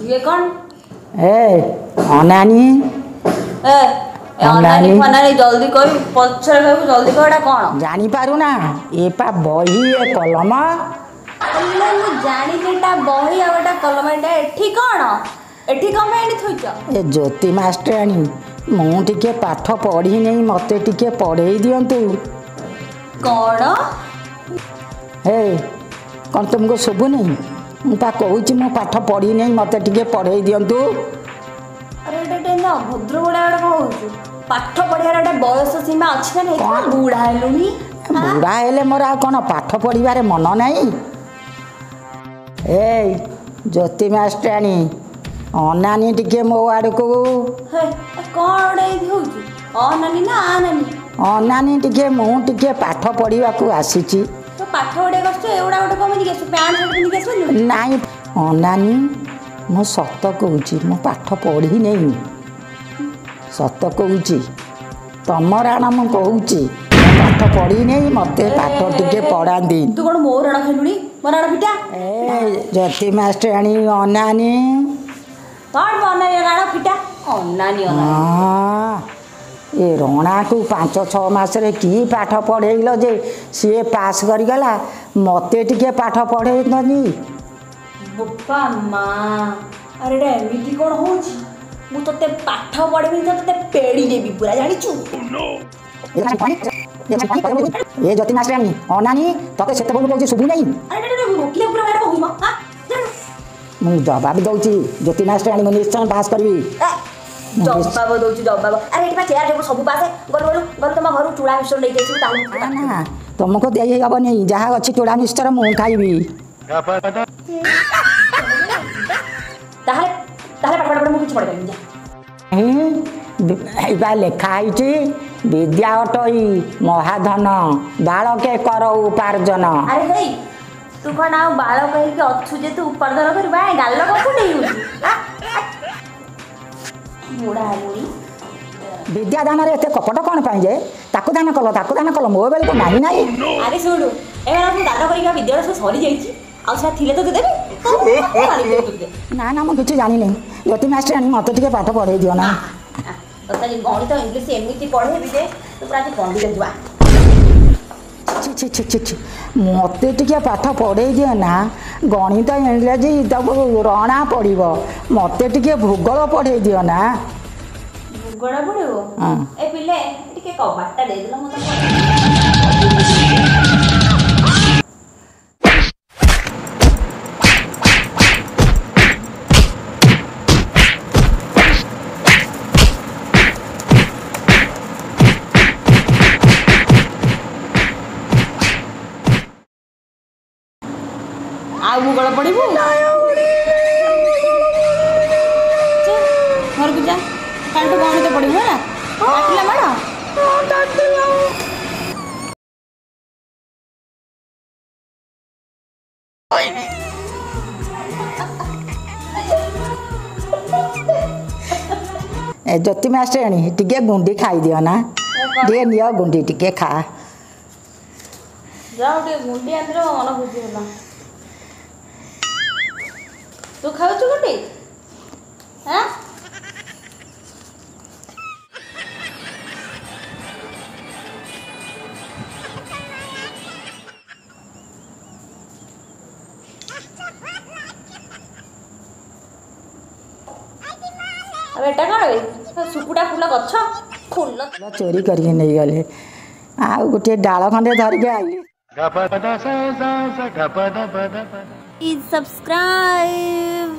ଇଏ କ'ଣ? ଏ ଅନାନି। ଏ ଅନାନି ଫନାନି ଜଲ୍ଦି କହିବୁ, ପଛରେ କହିବୁ, ଜଲ୍ଦି କହ, ଏଇଟା କ'ଣ? ଜାଣିପାରୁନା? ଏ ପା ବହି, ଏ କଲମ। ହେଲେ ମୁଁ ଜାଣିଛି ଏଟା ବହି ଆଉ ଏଟା କଲମ। ଏଟା ଏଠି କ'ଣ? ଏଠି କ'ଣ ପାଇଁ ଏଠି ଥୋଇଛ? ଏ ଜ୍ୟୋତି ମାଷ୍ଟରାଣୀ, ମୁଁ ଟିକେ ପାଠ ପଢ଼ିନି, ମୋତେ ଟିକେ ପଢ଼େଇ ଦିଅନ୍ତୁ। କ'ଣ? ହେ, କ'ଣ ତୁମକୁ ଶୁଭୁନି? ମୁଁ ପା କହୁଛି ମୁଁ ପାଠ ପଢ଼ିନି, ମୋତେ ଟିକେ ପଢ଼େଇ ଦିଅନ୍ତୁ। ଆରେ, ଏଟା ଏଟା ଅଭଦ୍ର ଗୁଡ଼ା ଗୋଟେ କ'ଣ ହଉଛୁ? ପାଠ ପଢ଼ିବାର ଗୋଟେ ବୟସ ସୀମା ଅଛି ନା ନାହିଁ? କ'ଣ? ବୁଢ଼ା ହେଲୁଣି। ବୁଢ଼ା ହେଲେ ମୋର ଆଉ କ'ଣ ପାଠ ପଢ଼ିବାରେ ମନ ନାହିଁ? ଏଇ ଜ୍ୟୋତି ମାଷ୍ଟରାଣୀ, ଅନାନି ଟିକେ ମୋ ଆଡ଼କୁ। ହେ, କ'ଣ ଗୋଟେ ଏଇଠି ହଉଛି? ଅନାନି ନା ଆ ନାନୀ? ଅନାନି ଟିକେ, ମୁଁ ଟିକେ ପାଠ ପଢ଼ିବାକୁ ଆସିଛି। ତୁ ପାଠ ପଢ଼ିବାକୁ ଆସୁଛୁ, ଏଗୁଡ଼ା ଗୋଟେ କ'ଣ ପିନ୍ଧିକି ଆସୁ? ପ୍ୟାଣ୍ଟ ସାର୍ଟ ପିନ୍ଧିକି ଆସିପାରିଲୁ? ନାଇଁ ଅନାନି, ମୁଁ ସତ କହୁଛି, ମୁଁ ପାଠ ପଢ଼ିନେଇ। ସତ କହୁଛି, ତମ ରାଣ ମୁଁ କହୁଛି, ମୁଁ ପାଠ ପଢ଼ିନେଇ, ମୋତେ ପାଠ ଟିକେ ପଢ଼ାନ୍ତି। ତୁ କ'ଣ ମୋ ରାଣ ଖାଇଲୁଣି? ମୋ ରାଣ ପିଟା। ଏ ଜ୍ୟୋତି ମାଷ୍ଟରାଣୀ, ଅନାନି। କ'ଣ ଅନାନି? ରାଣ ଫିଟା, ଅନାନି ଅନାନି। ହଁ, ଏ ରଣାକୁ 5 6 ମାସରେ କି ପାଠ ପଢ଼େଇଲ ଯେ ସିଏ ପାସ୍ କରିଗଲା, ମୋତେ ଟିକେ ପାଠ ପଢ଼େଇଲନି? ବୋପା ମା, ଆରେ ଏଇଟା ଏମିତି କ'ଣ ହଉଛି? ମୁଁ ତୋତେ ପାଠ ପଢ଼େଇବିନି ତ ତୋତେ ପେଡ଼ି ଦେବି ପୁରା, ଜାଣିଛୁ? ଏ ଜ୍ୟୋତି ମାଷ୍ଟରାଣୀ, ଅନାନି, ତତେ ସେତେବେଳୁ କହୁଛି, ଶୁଭୁ ନାହିଁ? ଆରେ, ଏଇଟା ଭୋକିଲା ପୁରା ଭାଇଟା କହୁଛି ମ। ମୁଁ ଜବାବ ଦଉଛି ଜ୍ୟୋତି ମାଷ୍ଟରାଣୀ, ମୁଁ ନିଶ୍ଚୟ ପାସ୍ କରିବି। ଜବାବ ଦଉଛି, ଜବାବ। ଆରେ, ଏଠି ପା ଚେୟାର ଟେବୁଲ ସବୁ ପାସେ। ଗଲୁ ଗଲୁ ଗଲୁ, ତମ ଘରୁ ଚୁଡ଼ା ମିଶ୍ର ନେଇକି ଆସିବୁ ତାହେଲେ। ନା ନା, ତମକୁ ଦେଇ ହବନି, ଯାହା ଅଛି ଚୁଡ଼ା ମିଶ୍ଚର ମୁଁ ଖାଇବି। ତାହେଲେ ତାହେଲେ ପାଠ ପଢ଼, ମୁଁ କିଛି ପଢ଼ିପାରିବିନି, ଯା। ଏଇବା ଲେଖା ହେଇଛି, ବିଦ୍ୟା ଅଟଇ ମହାଧନ, ବାଳକେ କର ଉପାର୍ଜନ। ଆରେ ହେଇ, ତୁ କ'ଣ ଆଉ ବାଳକ ହେଇକି ଅଛୁ ଯେ ତୁ ଉପାର୍ଜନ କରିବୁ? ଆ ଗାଲ କ'ଣ କୁଣ୍ଡେଇ ହଉଛି? ବୁଢ଼ା ହେଲୁଣି। ବିଦ୍ୟା ଦାନରେ ଏତେ କପଟ କ'ଣ ପାଇଁ ଯେ ତାକୁ ଦାନ କଲ, ତାକୁ ଦାନ କଲ, ମୋ ବେଳକୁ ନାହିଁ ନାହିଁ? ଆରେ ଶୁଣୁ, ଏମାନେ ସବୁ ଦାନ କରିକି ବିଦ୍ୟାଳୟ ସବୁ ସରିଯାଇଛି। ଆଉ ସେଟା ଥିଲେ ତ ଦେବେ। ନା ନା, ମୁଁ କିଛି ଜାଣିନି। ଜ୍ୟୋତି ମାଷ୍ଟରାଣୀ, ମୋତେ ଟିକେ ପାଠ ପଢ଼େଇ ଦିଅ ନା। ତତେ ଆଜି ଗଣିତ ଇଂଲିଶ ଏମିତି ପଢ଼େଇବି ଯେ ତୁ ପୁରା ଆଜି ପଣ୍ଡିତ ଯିବା। ଛି ଛି ଛି ଛି ଛି, ମୋତେ ଟିକେ ପାଠ ପଢ଼େଇ ଦିଅ ନା। ଗଣିତ ଇଂରାଜୀ ତାକୁ ରଣା ପଡ଼ିବ, ମୋତେ ଟିକେ ଭୂଗୋଳ ପଢ଼େଇ ଦିଅ ନା। ଭୂଗୋଳ ପଢ଼ିବ? ହଁ। ଏ ପିଲେ, ଟିକେ କବାଟଟା ଦେଇଦେଲ, ମୁଁ ତ ଆଉ ଭୂଗୋଳ ପଢ଼ିବୁ। ଘରକୁ ଯା, କାଲିଠୁ ଗଣିତ ପଢ଼ିବୁ, ହେଲା? କାଟିଲା ମାଡ଼? ଏ ଜ୍ୟୋତି ମାଷ୍ଟରାଣୀ, ଟିକେ ଗୁଣ୍ଡି ଖାଇଦିଅ ନା, ଟିକେ ନିଅ ଗୁଣ୍ଡି ଟିକେ ଖା। ଯାଉ, ଟିକେ ଗୁଣ୍ଡି ଆଣିଦେଲେ ମୋ ମନ ଖୁସି ହେଲା। ତୁ ଖାଉଛୁ ଗୁଣ୍ଡି? ହାଁ। ଆଉ ଏଟା କ'ଣ ବେ? ଶୁକୁଟା ଫୁଲ ଗଛ, ଫୁଲ ଚୋରି କରିକି ନେଇଗଲେ, ଆଉ ଗୋଟିଏ ଡାଳ ଖଣ୍ଡେ ଧରିକି ଆଇଲି। Please subscribe.